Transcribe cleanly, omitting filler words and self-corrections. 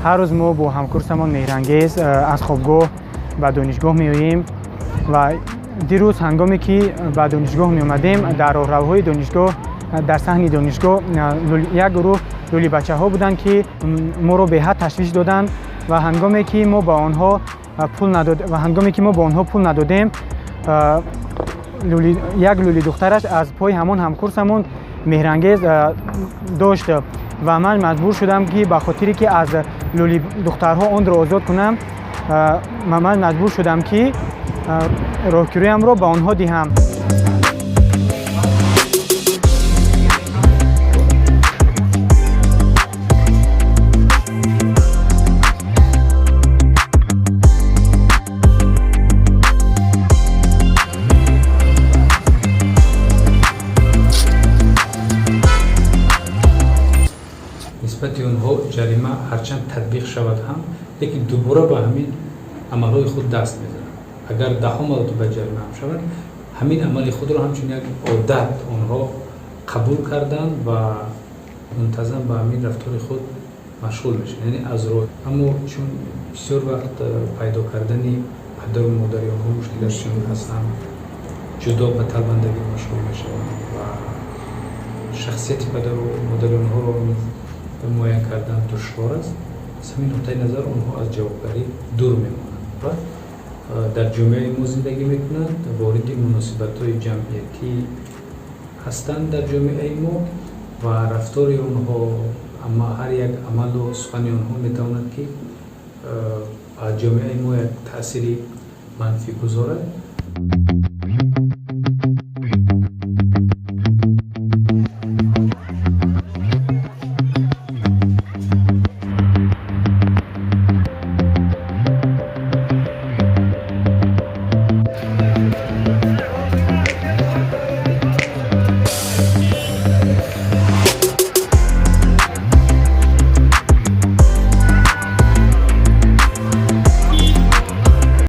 Ҳар рӯз мо бо ҳамкурсамон Меҳрангез аз хобгоҳ ба донишгоҳ меоем ва дирӯз ҳангоме ки ба донишгоҳ меомадем, дар роҳравҳои донишгоҳ, дар саҳни донишгоҳ як гурӯҳ лӯлибачаҳо буданд, ки моро беҳад ташвиш доданд ва ҳангоме ки мо ба онҳо пул надод ва ҳангоме ки мо ба онҳо пул надодем, як лӯли духтараш аз пои ҳамон ҳамкурсамон Меҳрангез дошт ва ман маҷбур шудам, ки ба хотире ки аз лӯли духтарҳо онро озод кунам, ман маҷбур шудам, ки роҳкироямро ба онҳо диҳам. Нисбати онҳо ҷарима ҳарчанд татбиқ шавад ҳам, лекин дубора ба ҳамин амалҳои худ даст мезананд. Агар даҳо маротиба ҷарима ҳам шавад, ҳамин амали худро ҳамчун як одат онҳо қабул карданд ва мунтазам ба ҳамин рафтори худ машғул мешаванд, яъне аз роҳ. Аммо чун бисёр вақт пайдо кардани падару модари онҳо мушкил аст, чун ҳастанд ҷудо ба талбандагӣ машғул мешаванд ва шахсияти падару модари онҳоро муайян кардан душвор аст. Аз ҳамин нуқтаи назар онҳо аз ҷавобгарӣ дур мемонанд ва дар ҷомеаи мо зиндагӣ мекунанд, вориди муносибатҳои ҷамъиятӣ ҳастанд дар ҷомеаи мо ва рафтори онҳо, ҳар як амалу сухани онҳо метавонад, ки ба ҷомеаи мо як таъсири манфӣ гузорад.